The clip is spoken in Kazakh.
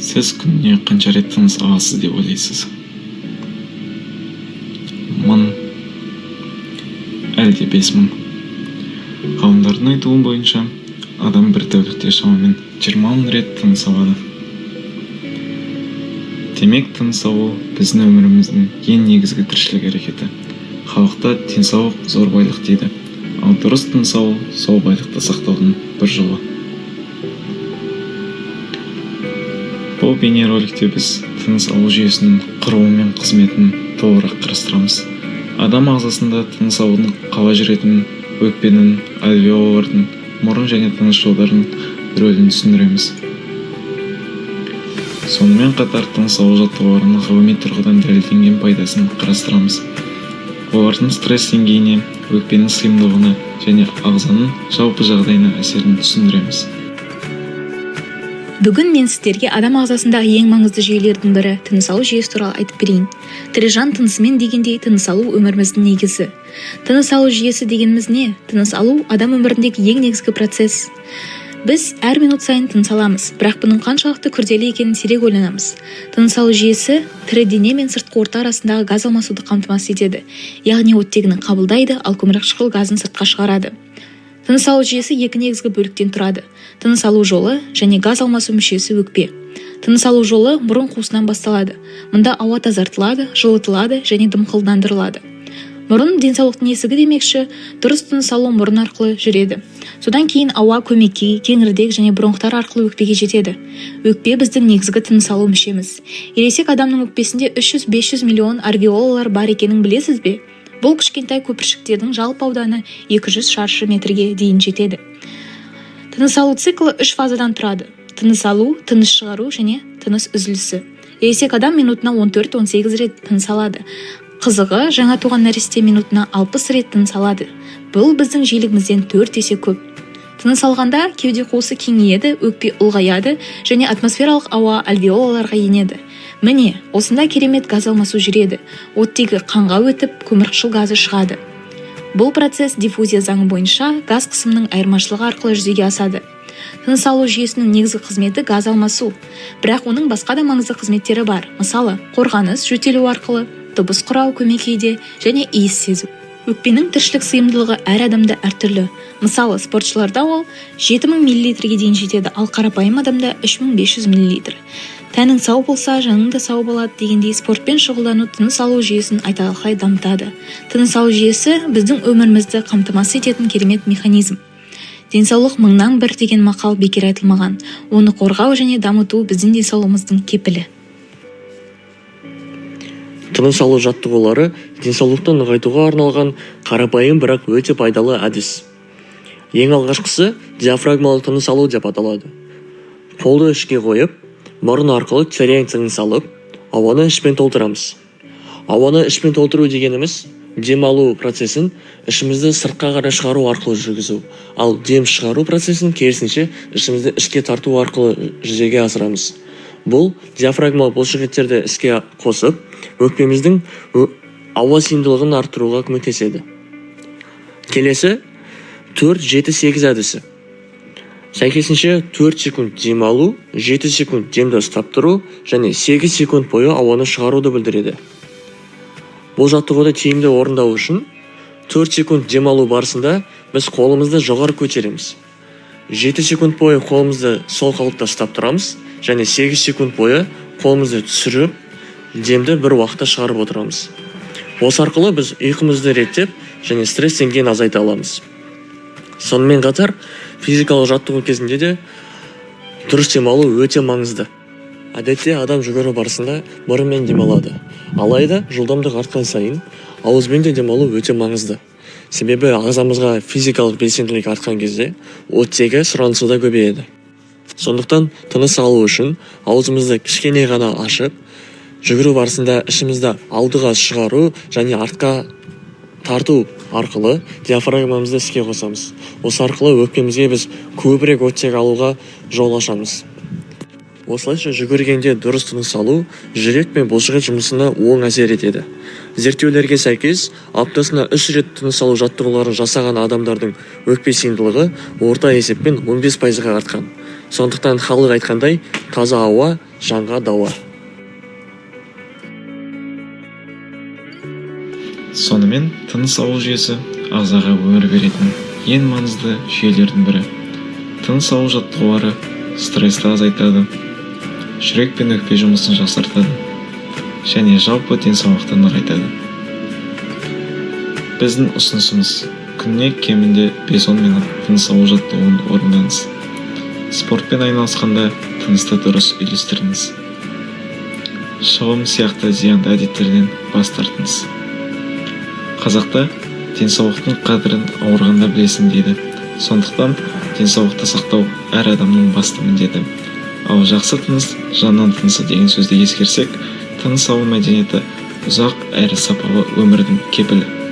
Сіз күніне қанша рет тыныс аласыз деп ойлайсыз? 1000 әлде 5000? Ғалымдардың айтуы бойынша, адам бір тәулікте шамамен 20 000 рет тыныс алады. Демек, тыныс алу біздің өміріміздің ең негізгі тіршілік әрекеті. Халықта «денсаулық – зор байлық» дейді. Ал дұрыс тыныс алу – сол байлықты сақтаудың бір жолы. Бұл бейнероликте біз тыныс алу жүйесінің құрылымы мен қызметін толығырақ қарастырамыз. Адам ағзасында тыныс алудың қалай жүретінін, өкпенің, альвеолалардың, мұрын және тыныс жолдарының рөлін түсіндіреміз. Сонымен қатар тыныс алу жаттығуларының ғылыми тұрғыдан дәлелденген пайдасын қарастырамыз. Олардың стресс деңгейіне, өкпенің сыйымдылығына және ағзаның жалпы жағдайына әсерін түсіндіреміз. Бүгін мен сіздерге адам ағзасындағы ең маңызды жүйелердің бірі – тыныс алу жүйесі туралы айтып берейін. Тірі жан тынысымен дегендей, тыныс алу – өміріміздің негізі. Тыныс алу жүйесі дегеніміз не? Тыныс алу – адам өміріндегі ең негізгі процесс. Біз әр минут сайын тыныс аламыз, бірақ бұның қаншалықты күрделі екенін сирек ойланамыз. Тыныс алу жүйесі тірі дене мен сыртқы орта арасындағы газ алмасуды қамтамасыз етеді, яғни оттегіні қабылдайды, ал көмірқышқыл газын сыртқа шығарады. Тыныс алу жүйесі екі негізгі бөліктен тұрады: тыныс алу жолы және газ алмасу мүшесі өкпе. Тыныс алу жолы мұрын қуысынан басталады. Мұнда ауа тазартылады, жылытылады және дымқылдандырылады. Мұрын – денсаулықтың есігі демекші, дұрыс тыныс алу мұрын арқылы жүреді. Содан кейін ауа көмекей, кеңірдек және бронхтар арқылы өкпеге жетеді. Өкпе – біздің негізгі тыныс алу мүшеміз. Ересек адамның өкпесінде 300-500 миллион альвеолалар бар екенін білесіз бе? Бұл кішкентай көпіршіктердің жалпы ауданы 200 шаршы метрге дейін жетеді. Тыныс алу циклі үш фазадан тұрады: тыныс алу, тыныс шығару және тыныс үзілісі. Ересек адам минутына 14-18 рет тыныс алады. Қызығы, жаңа туған нәресте минутына 60 рет тыныс алады. Бұл біздің жиілігімізден 4 есе көп. Тыныс алғанда кеуде қуысы кеңейеді, өкпе ұлғаяды және атмосфералық ауа альвеолаларға енеді. Міне, осында керемет газ алмасу жүреді. Оттегі қанға өтіп, көмірқышқыл газы шығады. Бұл процесс диффузия заңы бойынша газ қысымының айырмашылығы арқылы жүзеге асады. Тыныс алу жүйесінің негізгі қызметі – газ алмасу, бірақ оның басқа да маңызды қызметтері бар. Мысалы, қорғаныс, жөтелу арқылы, дыбыс құрау көмекейде және иіс сезу. Өкпенің тіршілік сыйымдылығы әр адамда әртүрлі. Мысалы, спортшыларда ол 7000 миллилитрге дейін жетеді, ал қарапайым адамда 3500 миллилитр. Тәнің сау болса, жаның да сау болады дегендей, спортпен шұғылдану тыныс алу жүйесін айтарлықтай дамытады. Тыныс алу жүйесі – біздің өмірімізді қамтамасыз ететін керемет механизм. «Денсаулық мыңнан бір» деген мақал бекер айтылмаған. Оны қорғау және дамыту – біздің денсаулығымыздың кепілі. Тыныс алу жаттығулары – денсаулықты нығайтуға арналған қарапайым, бірақ өте пайдалы әдіс. Ең алғашқысы диафрагмалы тыныс алу деп аталады. Қолды ішке қойып, мұрын арқылы терең тыныс алып, ауаны ішпен толтырамыз. Ауаны ішпен толтыру дегеніміз – дем алу процесін ішімізді сыртқа қарай шығару арқылы жүргізу, ал дем шығару процесін, керісінше, ішімізді ішке тарту арқылы жүзеге асырамыз. Бұл диафрагмалық бұлшықеттерді іске қосып, өкпеміздің ауа сыйымдылығын арттыруға көмектеседі. Келесі 4-7-8 әдісі. Сәйкесінше, 4 секунд дем алу, 7 секунд демді ұстап тұру және 8 секунд бойы ауаны шығаруды білдіреді. Бұл жаттығуды тиімді орындау үшін 4 секунд дем алу барысында біз қолымызды жоғары көтереміз, 7 секунд бойы қолымызды сол қалыпта ұстап тұрамыз және 8 секунд бойы қолымызды түсіріп, демді бір уақытта шығарып отырамыз. Осы арқылы біз ұйқымызды реттеп және стресс деңгейін азайта аламыз. Сонымен қатар физикалық жаттығу кезінде де дұрыс демалу өте маңызды. Әдетте адам жүгіру барысында мұрынмен демалады. Алайда жылдамдық артқан сайын ауызбен де демалу өте маңызды, себебі ағзамызға физикалық белсенділік артқан кезде оттегі сұранысы да көбейеді. Сондықтан тыныс алу үшін аузымызды кішкене ғана ашып, жүгіру барысында ішімізді алдыға шығару және артқа тарту арқылы диафрагмамызды іске қосамыз. Осы арқылы өкпемізге біз көбірек оттек алуға жол ашамыз. Осылайша жүгіргенде дұрыс тыныс алу жүрек пен бұлшықет жұмысына оң әсер етеді. Зерттеулерге сәйкес, аптасына 3 рет тыныс алу жаттығуларын жасаған адамдардың өкпе сыйымдылығы орта есеппен 15%-ға артқан. Сондықтан халық айтқандай, таза ауа жанға дауа. Сонымен, тыныс алу жүйесі ағзаға өмір беретін ең маңызды жүйелердің бірі. Тыныс алу жаттығулары стрессті азайтады, жүрек пен өкпе жұмысын жақсартады және жалпы денсаулықты нығайтады. Біздің ұсынысымыз: күніне кемінде 5-10 минут тыныс алу жаттығуын орындаңыз. Спортпен айналысқанда тынысты дұрыс үйлестіріңіз. Шылым сияқты зиянды әдеттерден бас тартыңыз. Қазақта денсаулықтың қадірін ауырғанда білесің дейді. Сондықтан денсаулықты сақтау әр адамның басты міндеті. Ал жақсы тыныс жанның тынысы деген сөзді ескерсек, тыныс алу мәдениеті ұзақ әрі сапалы өмірдің кепілі.